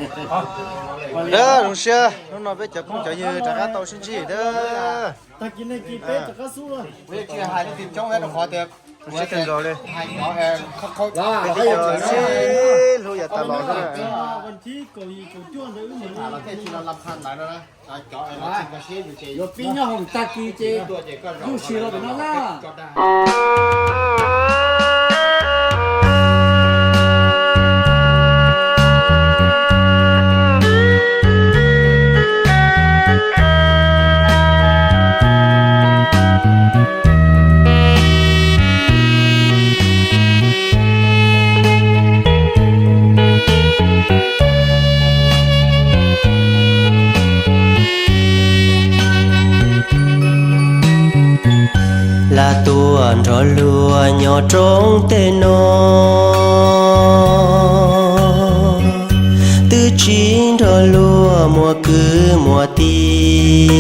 Zoo siab hnub no peb cov phooj cov ywg rov qab tau sib ntsib thiab. Zoo siab kawg nkaus li. Peb cov sib hlub yav tas los xwb. Lam tuaj nrog luag nyob roob teb no, twb tsis nrog luag muaj kwv muaj tij.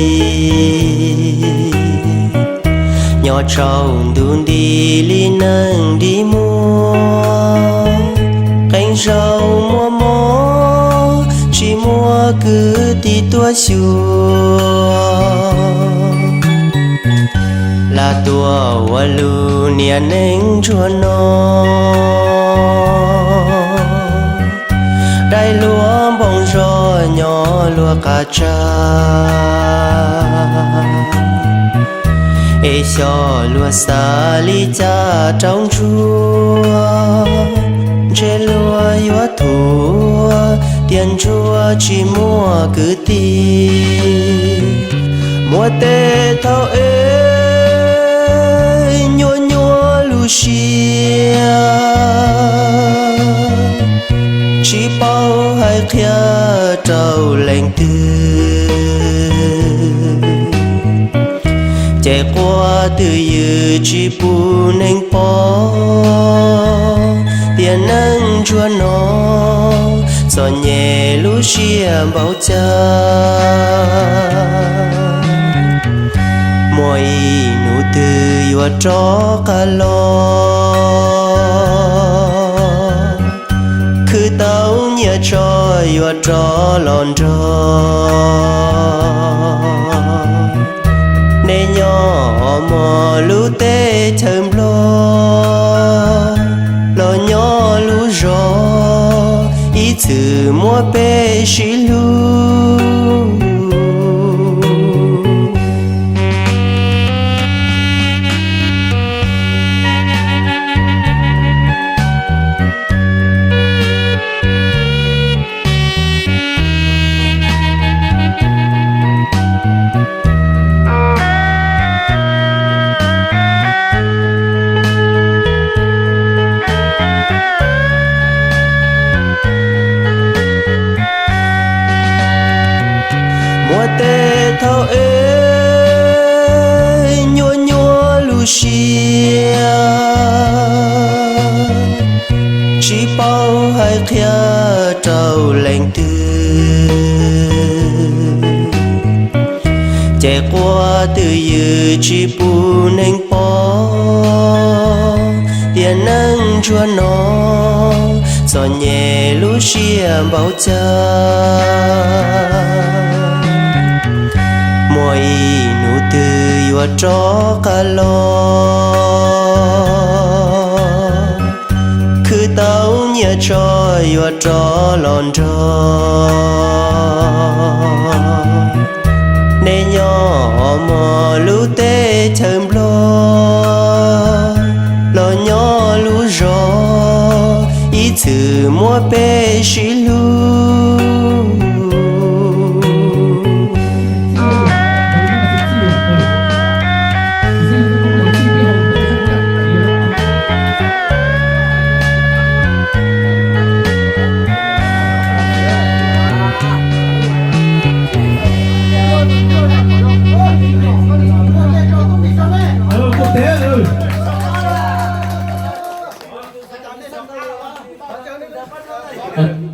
Nyob tsaus ntuj nti li neej nti muag, qee zaus muaj mob tsis muaj kwv tij tuaj xyuas. Lam tuaj ua lub niam neej ntsuag no, dai luag npoo zog nyob luag qab tsag. Es xyov luag xav li cas rau ntsuag, ntshe luag yuav thuam tias ntsuag tsis muaj kwv tij. Muaj tej thaum es nyuaj nyuaj lub siab, tsis paub hais qhia rau leej twg. Ces quaj twj ywm tsis pub neeg pom, tiam neej ntsuag no txom nyem lub siab npaum cas. Muaj ib hnub twg yuav rov qab los, khwv tau nyiaj tso yuav rov los nrog. Nej nyob mos lub teb chaws Nplog, los nyob lub zos, ib txwm muab peb sib hlub. Muaj tej thaum es nyuaj nyuaj lub siab, tsis paub hais qhia rau leej twg. Ces quaj twj ywm tsis pub neeg pom, tiam neej ntsuag no txom nyem lub siab npaum cas. Muaj ib hnub twg yuav rov qab los, khwv tau nyiaj tso yuav rov los nrog. Nej nyob mos lub teb chaws Nplog, los nyob lub zos, ib txwm muab peb sib hlub.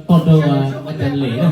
Poj rau a cov lem na.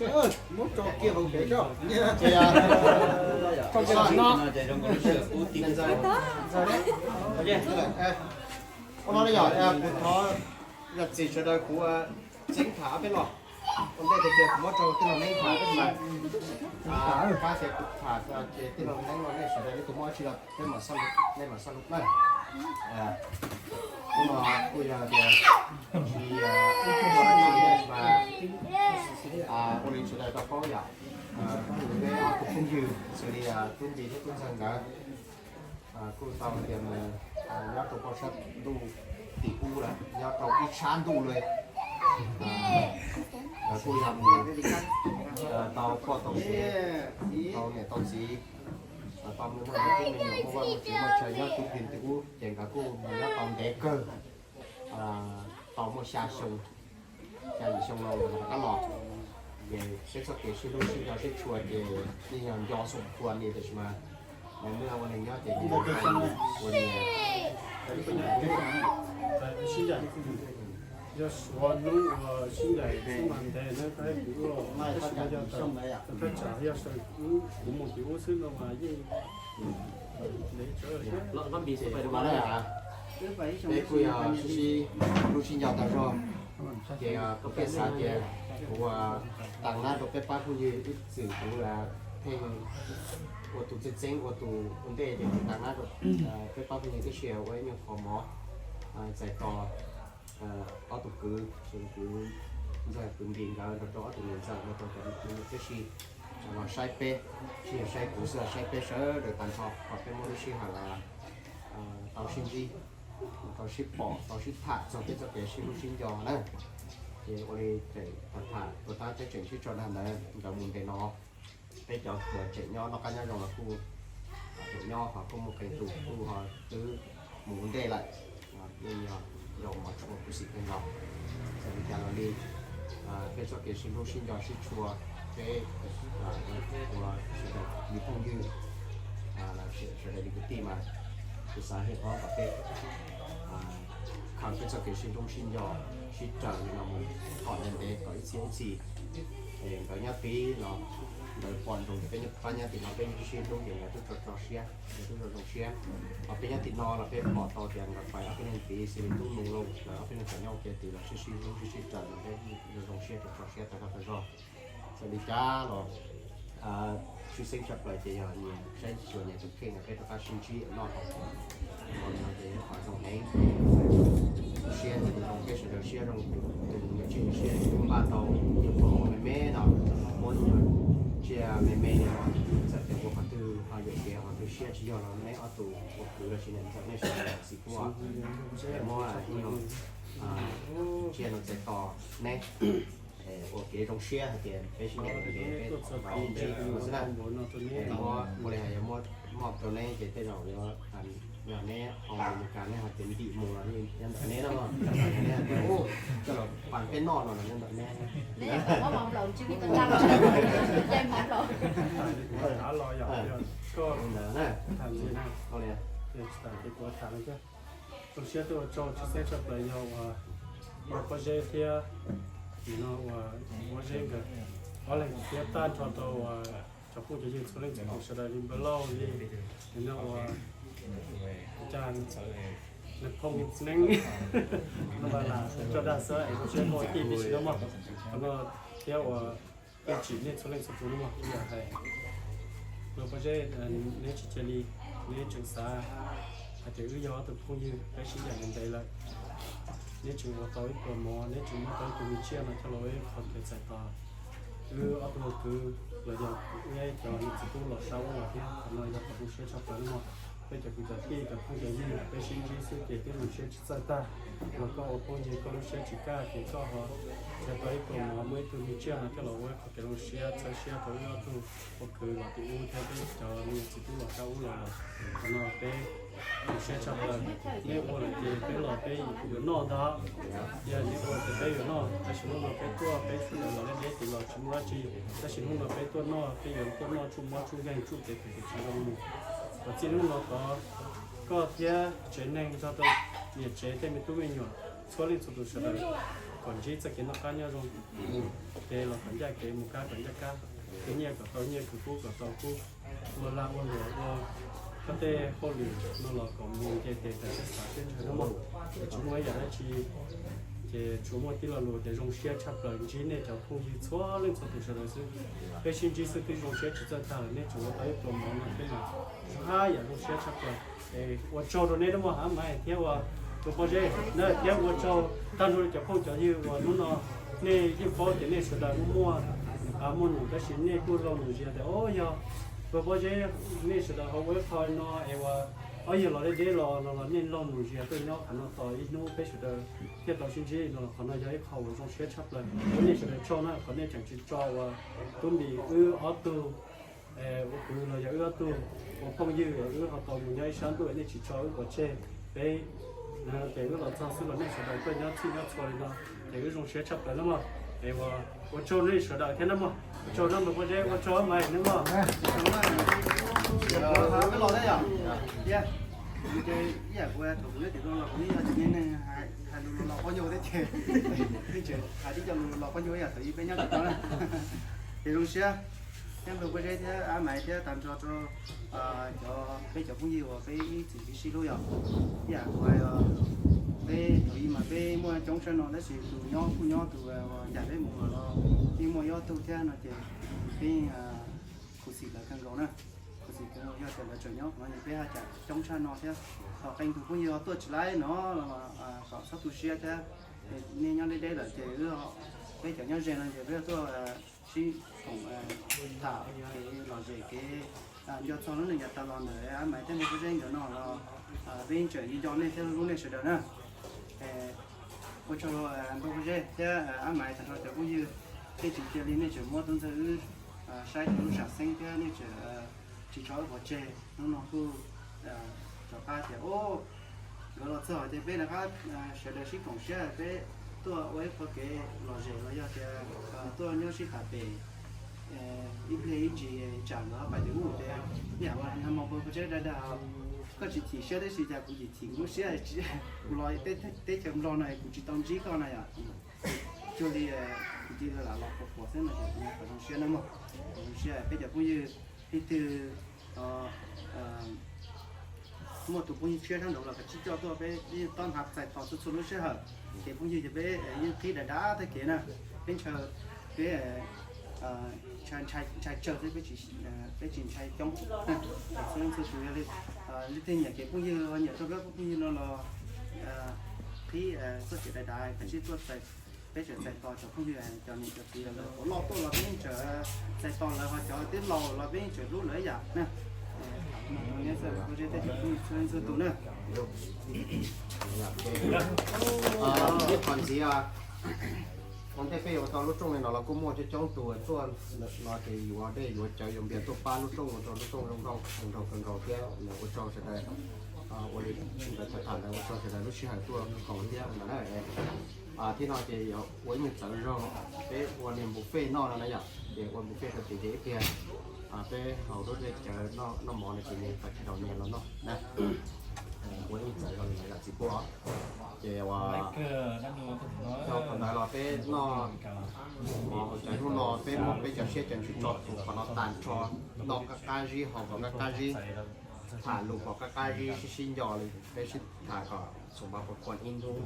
Muab tso kiag hauv pem tso. Ua no yog kuv thov zam txim sawv daws, kuv txeeb tham ob peb lo. Ua ntej tias kuv muab rau tij laug Neeb tham peb mas, kab tias kuv tham ces tij laug Neeb los nej sawv daws nej tus muaj dab tsi los peb mam, nej mam xaj lus na. Hnub no kuj yog tias tsis muaj dab tsi mas ua li sawv daws tau paub yom, peb ob tug phooj ywg xws li tub Npis thiab tub Ntxawg nkawd kuj tau tias nyob rau pem sab ntuj tim ub lawm, nyob rau ib sab ntuj li. Nkawd kuj yog mus tau poj tau sev, tau niam tau txiv, tau muaj muaj tub me nyuam muaj vaj muaj tsev muaj chaw nyob tim tim ub ces nkawd kuj mus nyob tau ntev kawg, tau muaj xya xyoo, xya yim xyoo no nkawd rov qab los. Ces peb txoj kev sib hlub sib nco sib tshua ces yeej yog nco xoom khua li, tiam sis mas nws ua neeg nyob ces ua li sib ncaim, yog suav hnub uas sib ncaim xwb mas ntev na, kuv thaj tsam yog sawv, kuv mus tim ub xwb no mas yeej ntev tsawv thiab. Peb kuj yog sib sib hlub sib nco tas zog, ces kuv thiaj xav tias kuv ua tas nab rau peb pab phooj ywg ib txwm kuv pheej ua tus txeeb txeeb ua tus ua ntej ces kuv tas nab rau peb pab phooj ywg tib si ua ib nyuag qhov mov txais tos ob tug kwv, kwv Ntxawg kwv Npis nkawd nrog rau ob tug niam ntxawm nrog rau cov kwv tib si los saib peb, tsis yog saib kuv xwb, saib peb sawv daws tag nrho kom peb muaj lub sij hawm tau sib ntsib, tau sib pom, tau sib tham txog peb txoj kev sib hlub sib nco na. Ces ua li tseem tham tham tuaj tab peb tseem sib tso dag ntawd nkawd mus ntev no, peb cov uas tseem nyob noj qab nyob zoo los kuj tseem nyob ho kuj muaj qee tus kuj ho twb mus ua ntej lawm, yeej yog zoo mov tshua khuv xim kawg nkaus. Txawm li cas los li peb txoj kev sib hlub sib nco sib tshua, peb ua sawv daws li phooj ywg, sawv daws li kwv tij mas kuv xav hais kom peb khaws peb txoj kev sib hlub sib nco sib raws li no mus kom ntev ntev kom ib txhis ib txhis. Nkawd nyob tid los nkawd pom ntsoov tias peb nyob pab nyob tim no peb sib hlub ces nkawd twb tso tso siab, nkawd twb zoo zoo siab. Ho peb nyob tim no los peb pom tau tias nkawd pais ob peb leeg tid xws li tub nus los lawv ob peb leeg pais nyob ua ke tid los sib sib hlub sib sib raws los peb zoo zoo siab tso tso siab tag zog tag zog. Txawm li cas los tshwj xeeb tshaj plaws ces yog nyias saib xyuas nyias tus kheej, peb rov qab sib ntsib noj haus, ua li no ces yog qhov zoo heev. Siab tus zoo peb sawv daws siab zoo, tus yuav tsis siab npaj tau nyuag qhov me me no, muab nyuag tsiaj me me li no, txawm tias ua qhov twg ho yuam kev qhov twg siab tsis yog los neb ob tug ua kwv los sis niam ntxawm nej sawv daws txiv tub, muab ib nyuag tsiaj no txais tos neb ua kev zoo siab hais tias peb sib ncaim ua ke peb txhob ntsib xwb na. Muab ua li hais yog muab moj rau neb ces tej zaum yog neb ho mus kas neb ho tias ntim mus los nyob ntawm neb no, neb ho tias coj los pas peb noj no los nyob ntawm neb. Ntawd na, zoo siab tuaj ua tsaug tshwj xeeb tshaj plaws yog uas ua pob zeb thiab nim no uas pob zeb nkawd ob leeg thiab tag nrho rau uas cov phooj cov ywg txhua leej txhua tus sawv daws li npawg Lauj li nim no uas Cag nws phooj neeb no mas lam tso dag xwb es zoo siab koj ua tij tib si no mog. Qhov no thiab ua ib tsim nej txhua leej txhua tus no mog, ib yam hais luag pob zeb, neb tsis cia li, neb tseem xav hais tias wb yog ob tug phooj ywg peb sib yam ntev lawm, neb tseem ua tau ib pluas mov, neb tseem muab tau ib tug me tsiaj no coj los ua ib qho kev txhais tos wb ob tug kwv los yog wb cov niam txiv tub los sab ub los thiab. Qhov no yog qhov zoo siab tshaj plaws no mog. Peb cov kwv cov tij cov phooj cov ywg peb sib ntsib xwb ces twb zoo siab tsis txawj tag. Los koj ua phooj ywg koj lub siab tsis kaj ces koj ho txhais tau ib pluas mov muab ib tug me tsiaj no coj los ua ib qho kev zoo siab txhawb siab rau wb ob tug ua kwv los tim ub thiab peb cov niam txiv tub los sab ub los. Qhov no peb zoo siab tshaj plaws. Neb ua lawm ces peb los peb yuav noj ntag. Yog neb ua ces peb yuav noj, tab sis hnub no peb tuaj peb sawv daws los deb deb ces los tsis muaj dab tsi, tab sis hnub no peb tuaj noj peb yuav tuaj noj tsuj mob tsuj nkeeg tsuj kev phem kev tsis zoo mus. Kom txij hnub no tod koj thiab tsev neeg nrog rau niam tsev tej me tub me nyuam txhua leej txhua tus sawv daws kom ntsib txoj kev noj qab nyob zoo, mus kev los kom ncaj kev, mus kab kom ncaj kab, khwv nyiaj kom tau nyiaj, khwv kub kom tau kub, ua lag ua luam ua koj tej hauj lwm no los kom mus nce tes taw siab xav siab ntshaw no mog. Es tsis muaj ib yam dab tsi, ces tsuas muaj tib lo lus tias zoo siab tshaj plaws ntsib nej cov phooj ywg txhua leej txhua tus sawv daws xwb. Peb sib ntsib xwb twb zoo siab tsis txawj tag lawm, neb tsuas ua tau ib pluas mov no thiab mas haj yam zoo siab tshaj plaws. Es ua tsaug rau neb no mog, Ab Maiv thiab ua tus pob zeb na, thiab ua tsaug tag nrho cov phooj cov ywg uas hnub no nej yeej paub tias nej sawv daws muaj muaj nqav muaj num tab sis nej kuj laug num zias tias o yog tus pob zeb, nej sawv daws ho ua ib qho no es ua ob yawg los deb deb los no los nej laug num zias tuaj nyob qhov no tos ib hnub peb sawv daws thiaj tau sib ntsib no los qhov no yog ib qho uas zoo siab tshaj plaws. Ua nej sawv daws tsaug na, qhov nej tseem tsis tso ua Tub Npis wb ob tug ua kwv los yog wb ob tug ua phooj ywg es wb ho tau mus nyob ib sab ntuj es nej tsis tso wb pov tseg. Peb ces wb los txog xwb los nej sawv daws tuaj nyob txhij nyob txhua li no ces wb zoo siab tshaj plaws na mog. Es ua tsaug nej sawv daws thiab na mog. Ua tsaug na mog, pob zeb, ua tsaug Ab Maiv na mog. Peb los thiab yom. Ib yam kuv thaum kuv nyob tim no los kuv yeej yog tus neeg hais lus los los qab ncauj thiab ces, yeej tseem hais tib co lus los qab ncauj ib yam thaum ub peb nyob tim no na. Ces zoo siab thiab nrog pob zeb thiab Ab Maiv thiab tag nrho rau cov, peb cov phooj ywg uas peb ib txwm sib hlub yom. Ib yam kuv hais, peb thaum ub mas peb muaj coob tshaj no tab sis tus nyob kuj nyob, tus uas ncaim peb mus los yeej muaj ib ob tug thiab no ces peb khuv xim lawv kawg nkaus na. Khuv xim kawg nkaus yog tias lawv tseem nyob qhov no ces peb haj yam coob tshaj no thiab. Thaum qee tus phooj ywg ho tuaj tsis laib no los kom txhob tu siab thiab. Nej nyob deb deb lawm ces wb, peb cov nyob ze no ces peb tuaj sib koom tham kev lom zem kev nco txog lub neej yav tas los ntawm Ab Maiv thiab nrog pob zeb nkawd no los peb tseem nco nej thiab hlub nej sawv daws na. Ua tsaug nrog pob zeb thiab Ab Maiv tag nrho cov phooj ywg, nej tsis cia li nej tseem muab tub ntxawg wb saib rau lub sam xeeb thiab nej tseem tsis tso wb pov tseg. Hnub no kuj rov qab tias nkawd los txog ces peb rov qab sawv daws sib koom siab peb tuaj ua ib qho kev lom zem los yog tias tuaj nyob sib tham pem ib pliag ib ntsis tsam nkawd pais tim ub ces ib yam uas nag hmo pob zeb dag dag, koj tsis chim siab tab sis cas kuv chim chim kuv lub siab, kuv los teb chaws Nplog no kuv tsis tau ntsib koj na yom. Cuag li kuv cia li lam los pom pom xwb no ces kuv zoo siab na mog. Kuv zoo siab peb cov phooj ywg leej twg muaj tus phooj ywg tshiab sab nraud los kav tsij coj tuaj, peb yeej tob hnav txais tos txhua txhua lub sij hawm. Kev phooj ywg ces peb yeej qhib dav dav tag kev na, peb ntshaw, peb ntshai tsawg xwb, peb tsis ntshai coob. Txhua leej txhua tus yog li leej twg nyiam kev phooj ywg, nyiam rau peb phooj ywg no los qhib txoj kev dav dav kav tsij tuaj txais. Peb tseem txais tos cov phooj ywg, cov niam cov txiv lawv tau loj tuaj los peb yeej tseem txais tos lawv, ho cov twb laus los peb yeej tseem hlub lawv ib yam na. Txhua leej txhua tus na. Ib qho ntxiv, ua ntej peb yuav tau lub rooj li no los kuj muaj coob coob tus tuaj no ces yuav dej yuav cawv yuav npias tuaj pab lub rooj ua rau lub rooj zoo nkauj zoo nraug kawg nkaus thiab. Ua tsaug sawv daws, ua li ntawd tham tham ntawd ua tsaug sawv daws lub sij hawm tuaj koom thiab ntawd na. Thiab no ces ua ib nyuag txawv zog, peb ua niag buffet noj no na yom, ces ua buffet rau tim ces ib pliag peb haus lub dej cawv noj mov no ces nws tawm chaw daus nyias los noj na. Ua ib nyuag txawv zog li ntawd yom txiv pub. Ces ua rau qhov ntawd los peb noj mov haus cawv hnub no peb muab peb cov siab cov ntsws tso rau qhov no tag nrho, noj qab qab zib haus kom qab qab zib. Tham lus kom qab qab zib sib sib nco li, peb sib tham kom xoo pa pua kuas ib hnub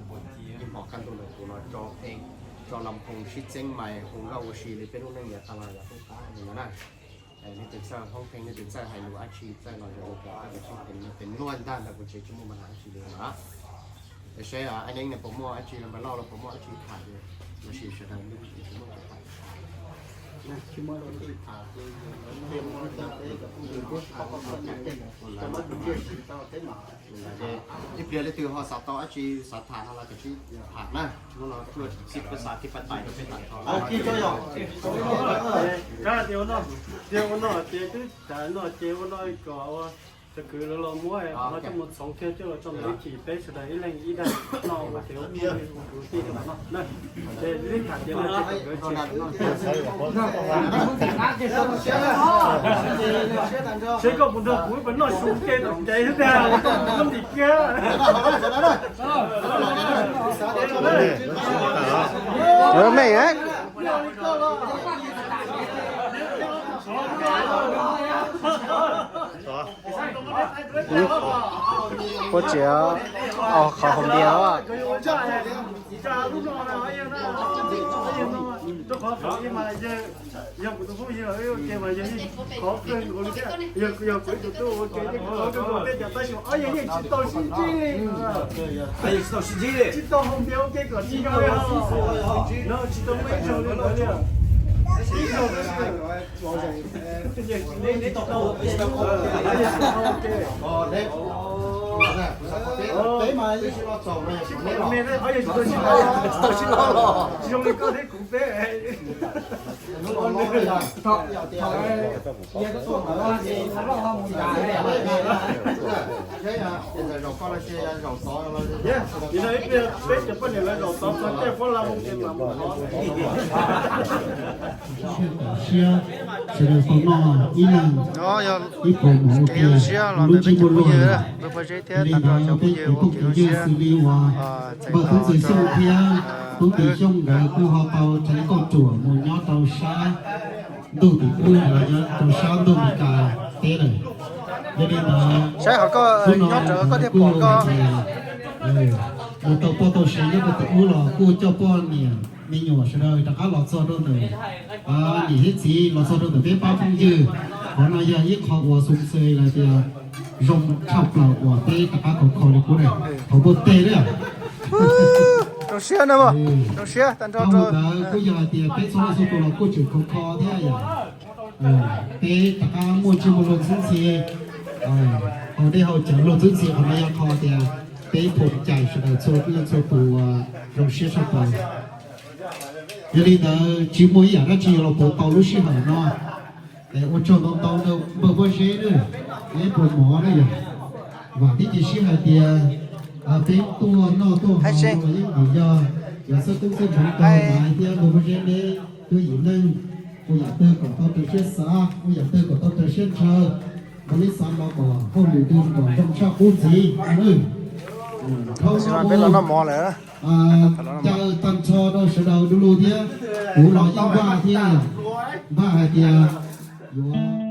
ib hmos kaj ntug ntawm kuv los tso pheej, tso loo phooj sib txeeb mais hu nkauj ua si li peb lub neej yav tag los yog qub qab li no na. Leej twg txawj hoob pheej, leej twg txawj hais lus dab tsi, txawj los zov lus kom txawj tus tshoob tes, tes nuaj ntag ntawm kuv tsev tsis muaj npaum dab tsi li no. Seb Ai Neeb nws puas muaj dab tsi, Npawg Lauj los puas muaj dab tsi tham, los sis sawv daws tsis muaj tham. Ib pliag leej twg ho xav tau dab tsi xav tham no los kav tsij tham na. Hnub no tuaj txib peb xav thib pab tais rau peb tham tso. Tias ua no ces twb tas no ces ua no kom ua cov kwv lawv los muab ho coj mus txhoov kiag coj los tso ntawm ib chim peb sawv daws ib leeg ib daim noj ua kev ua phooj ua kwv tij no na. Ces ib tham tias no ces nkawd tsis seb koj puas nrog kuv ib pab noj su ke tom kev xwb tiag, koj ntim kiag. Mej, puab tsev, qhov hauv ntias. Yog kuv tus phooj ywg ua ke mas yog qhov kawg nkaus li thiab, yog kuv ib tug tub ua ke thiab qhov kawg nkaus tej cas tab sis ob yawg yeej tsis tau sib ntsib li. Tsis tau hau npias ua ke kom tsis nco li, no tsis tau muaj ib zaug li ntawd li. Ib zaug li. Tsis zoo li koj thiab kuv peb. Nim no ib pliag peb cov poj niam lawv zaum tod txog caij pob laj mus ces mam mus thov. Siab, sawv daws tau noj ib leeg ib puas mov ua ke, lub ntsej muag luaj lawm. Yog li ntawd peb cov kwv tij phooj ywg xws li uas npawg Tub Ntxawg Xyooj thiab Tub Ntim Xyooj nkawd kuj ho tau rhais koj ruam mus nyob rau sab ntuj tim ub los yog rau sab ntuj Meskas teb lawm. Yog li ntawd, saib qhov koj nyob rawv koj thiaj pom koj. Mus tau poj tau sev nyob rau tim ub los kuj coj poj niam me nyuam sawv daws rov qab los txog rau ntawm niam thiab txiv, los txog rau ntawm peb pab phooj ywg. Qhov no yog ib qho uas xu xws los tias zoo tshaj plaws uas peb rov qab khov kho li qub na, thov npuaj teg na. Zoo siab na, zoo siab tag nrho. Ntawd kuj yog hais tias peb txhua leej txhua tus los kuj tseem khov kho thiab yom. Peb rov qab muaj ntsej muag luag ntxhi ntxhi, haus dej haus cawv luag ntxhi ntxhi, qhov no yog qhov tias peb pom cai sawv daws txhua leej txhua tus uas zoo siab tshaj plaws. Yog li ntawd tsis muaj ib yam dab tsi yuav los pauv tau lub sij hawm no. Ua tsaug ntau ntau rau npawg Pob Zeb na, ib puas mov na yom. Vam thiab cia siab hais tias peb tuaj noj tuaj haus no los yeej vim yog cov xab tub xab ntseev tau hais tias npawg Pob Zeb neb cuab yim neej, ua yam twg kom tau raws siab xav, ua yam twg kom tau raws siab ntshaw, npawg neb xav no kom hauj lwm twg kom zoo tshaj qub ntxiv. Dhau no mus caw tag nrho rau sawv daws du lug thiab, kuv los yeej npaj thiab, npaj hais tias yuav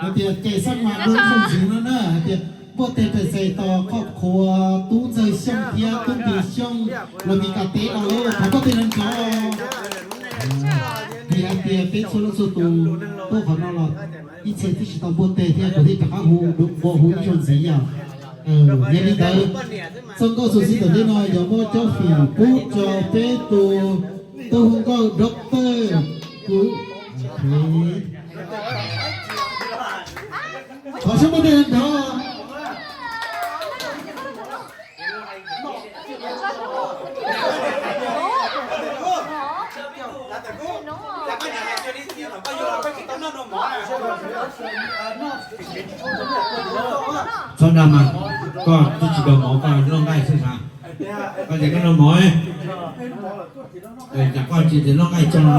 Hais tias ces xab mas dua zoo ntxiv no na, hais tias npuaj teg pem xes tos khoj khuav tub Ntxawg Xyooj thiab tub Npis Xyooj los Mis Kas teb no, thov npuaj teg nrov nrov. Vim hais tias peb txhua leej txhua tus tuaj qhov no los ib txhia twb tsis tau npuaj teg thiab, kuv thiaj rov qab hu ua hu ib zaug ntxiv yom. Yog li ntawd, txoj nkauj xov xwm tom ntej no yuav muab tsob fim pub rau peb tus tub hu nkauj Doctor Kub. Thov sab npuaj teg nrov. Txhob dag mas, koj twb tsis daug mov koj noj nqaij xwb sas. Koj tias koj noj mov, cas koj tsis tias noj nqaij tso no.